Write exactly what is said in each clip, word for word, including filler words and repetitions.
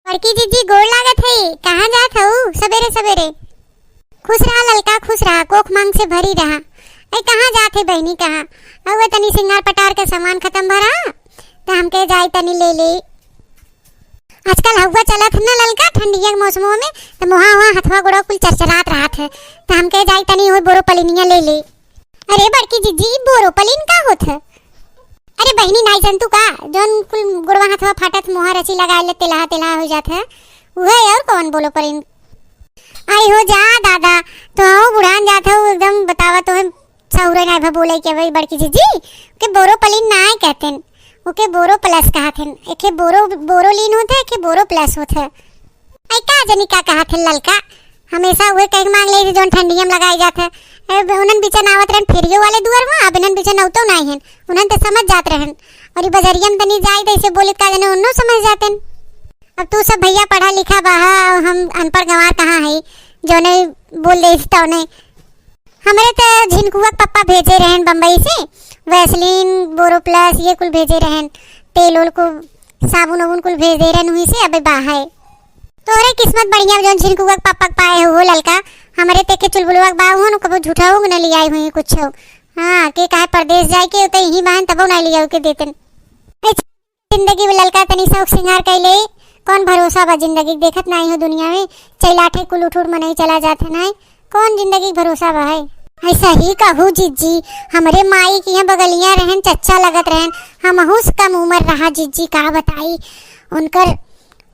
बड़की जिज्जी, गोड़ लागत है, कहाँ जात हऊ सबेरे सबेरे? खुश रहा ललका, खुश रहा, कोख मांग से भरी रहा। अरे कहाँ जात है बहिनी, कहाँ? अउए तनी सिंगार पटार के सामान खतम भरा, त हमके जाई तनी ले ले। आजकल हउआ चलत है ना ललका, ठंडिया के मौसमों में, त मोहा वहाँ हथवा गोड़वा कुल चरचरात रहत है, त हमके जाई तनी ओही बोरोपलिनिया ले ले। अरे बड़की जिज्जी, ई बोरोपलिन का होत है? अरे बहिनी, नाई जनतू का, जौन कुल गोड़वा हथवा फाटत, मोहा रची लगाए ले, तेलहा तेलहा हो जात है, उहे और कौन बोरोपलिन? आई हो जा दादा, तो बुढ़ान जात हो एकदम, बतावा तो हम सहुरे नाई भा बोले के भाई बड़की जिज्जी, के बोरोपलिन नाई कहतेन, ओके बोरो प्लस कहत हन। एके बोरो, बोरोलीन होत है, एके बोरो प्लस होत है। ऐ का जनी का कहत हन ललका, हमेशा उहे कह के मांग ले जौन ठंडिया में लगाई जात है। अब उन्हन बिचन आवत रहन फेरियो वाले दुआर में, अब इन्हन बिचन अवतो नाई हन, उन्हन तो समझ जात रहन। और ई बजरिया में तनी जाई त ऐसे बोलित का जने उन्नो समझ जातेन। अब तू सब भैया पढ़ा लिखा बा, हम अनपढ़ गंवार कहाँ है, जौने बोल दे तौने। हमरे त झिनकुआ के पप्पा भेजे रहन बम्बई से, वैसलीन, बोरो प्लस, ये कुल भेजे रहन, तेल ओल को, साबुन उबुन कुल भेज दे रहन, वहीं से अबे बा है। तोहरे किस्मत बढ़िया जौन झिनकुआ के पप्पा के पाए हो ललका, हमरे तेके चुलबुलवा के बा हो न, कबो झूठा हो न लियाई हुई कुछ। हाँ, के काहे परदेस जाए के, तो यहीं बहन तबो ना लियाऊ के देतन। ए जिंदगी में ललका तनी शौक सिंगार कैले, कौन भरोसा बा जिंदगी के, देखत नाई हो दुनिया में, चैलाठे कुल उठ उठ मनई चला जात है नाई, कौन जिंदगी के भरोसा बा है? ऐसा ही कहू जिज्जी, हमरे माई के यहाँ बगलिया रहन, चच्चा लगत रहन, हमहू से कम उम्र रहा जिज्जी, का बताई, उनकर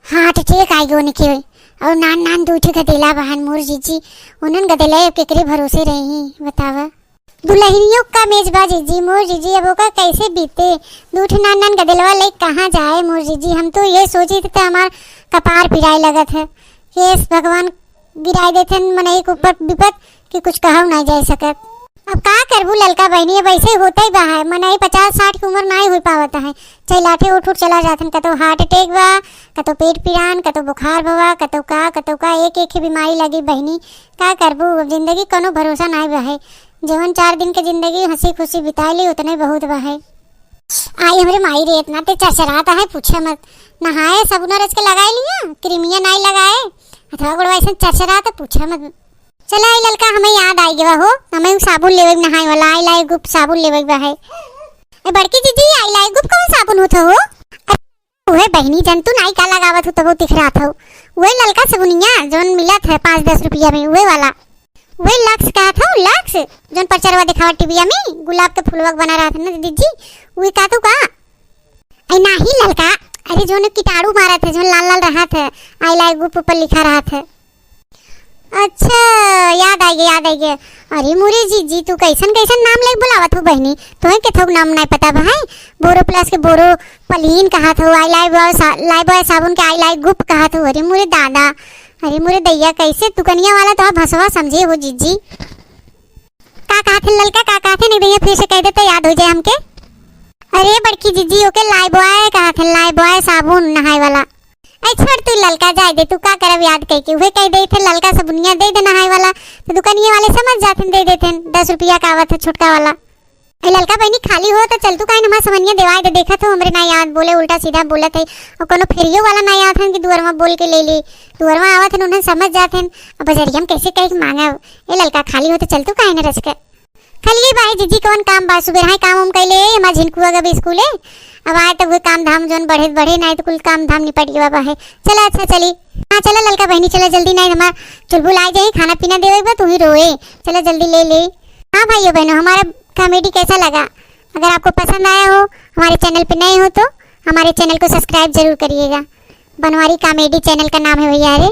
हार्ट अटैक आई गो उनके, और नान नान दू ठे गदेला बहन मोर जिज्जी, उन्हन गदेला केकरे भरोसे रही, बतावा। दुल्हनियों का मेज बा जिज्जी, मोर जिज्जी, अब ओकर कैसे बीते? दू ठे नान नान गदेलवा ले कहाँ जाए मोर जिज्जी? हम तो ये सोची थी तो हमार कपार पिराए लगत है। हे भगवान, गिराए देथन मनई के ऊपर विपत कि कुछ कहव नाई जाए सकत। अब का करबू ललका बहिनी, अब ऐसे होते ही बा है। मनई पचास साठ की उम्र नाई हो पावत है, चैलाठे उठ उठ चला जाथन। कतो हार्ट अटैक बा, कतो पेट पिरान, कतो बुखार बवा, कतो का, कतो का, एक एक ही बीमारी लगी बहिनी। का करबू, अब जिंदगी कोनो भरोसा नाई बा है। जवन चार दिन के जिंदगी हंसी खुशी बिताए ली, उतने बहुत बा है। आई हमरे माई रे, इतना ते चरचरात है, पूछे मत। नहाए, साबुन रच के लगाए लिया, क्रीमिया नाई लगाए, हथवा गोड़वा ऐसे चरचरात है, पूछे मत। चला, आई ललका, हमें याद आई गवा हो, हमें उ साबुन लेवे के नहाए वाला, आई लाई गुप साबुन लेवे के बा है। ए बड़की जिज्जी, आई लाई गुप कौन साबुन होत हो? उहे बहिनी, जंतु नाई का लगावत हो, तबो तिखरात हो। उहे ललका सबुनिया, जौन मिलत है पाँच दस रुपया में, उहे वाला। उहे लक्स कहत हो, लक्स, जौन परचरवा देखावत टीविया में, गुलाब के फुलवा के बना रहत है ना दीदी जी, उहे कहत हो का? ऐ नाही ललका, अरे जौन कीटाणु मारत है, जौन लाल लाल रहत है, आई लाई गुप ऊपर लिखा रहत है। अच्छा, याद आ गया, याद आ गया। अरे मोरे जीजी, तू कैसन कैसन नाम लेके बुलावत हो बहिनी? तोहे के थोक नाम नहीं पता बा है? बोरो प्लस के बोरो पलीन कहत हो, आई लाइफ बॉय सा-, लाइफ बॉय साबुन के आई लाइफ गुप कहत हो। अरे मोरे दादा, अरे मोरे दैया, कैसे दुकनिया वाला तो भसवा समझे हो जीजी? का कहत है ललका, का कहत है? नहीं भैया, फिर से कह दे तो याद हो जाए हमके। अरे बड़की जीजी, ओके लाइफ बॉय कहत है, लाइफ बॉय साबुन नहाए वाला। ऐ छोड़ तू ललका, जाए दे, तू का करब याद कइके? उहे कह देत है ललका सबुनिया दे दे नहाए वाला, तो दुकानिये वाले समझ जात हैं, दे देत हैं, दस रुपया का आवत है छोटका वाला। ऐ ललका बहिनी, खाली हो तो चल तू, काहे न हमार सबुनिया देवाए दे, देखत हो हमरे ना याद बोले, उल्टा सीधा बोलत है, और कोनो फेरियो वाला ना याद है कि दुअरवा बोल के ले ले, दुअरवा आवत है, उन्हें समझ जात हैं, अब बजरिया में कैसे कह के मांगब? ए ललका, खाली हो तो चल तू, काहे न रच के? खलिए बा है जीजी, कौन काम बा? सुबेरहा काम उम कैले, हमार झिनकुआ गबे स्कूले। अब आए तो उहे काम धाम जौन बढ़े, बढ़े नाई तो कुल काम धाम निपट गवा बा है। चला, अच्छा, चली। हाँ, चला ललका बहिनी, चला जल्दी, नाई हमार चुलबुल आ जाए, खाना पीना देवे बा, तू ही रोए। चला जल्दी ले ले। हाँ भाइयों बहनों, हमारा कॉमेडी कैसा लगा? अगर आपको पसंद आया हो, हमारे चैनल पे नए हो तो हमारे चैनल को सब्सक्राइब जरूर करिएगा। बनवारी कॉमेडी चैनल का नाम है भैया। अरे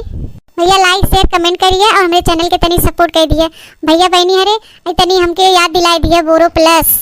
भैया, लाइक, शेयर, कमेंट करिए और हमारे चैनल के तनी सपोर्ट कर दिए। भैया बहनी हरे, ए तनी हमके याद दिलाए दिए बोरो प्लस।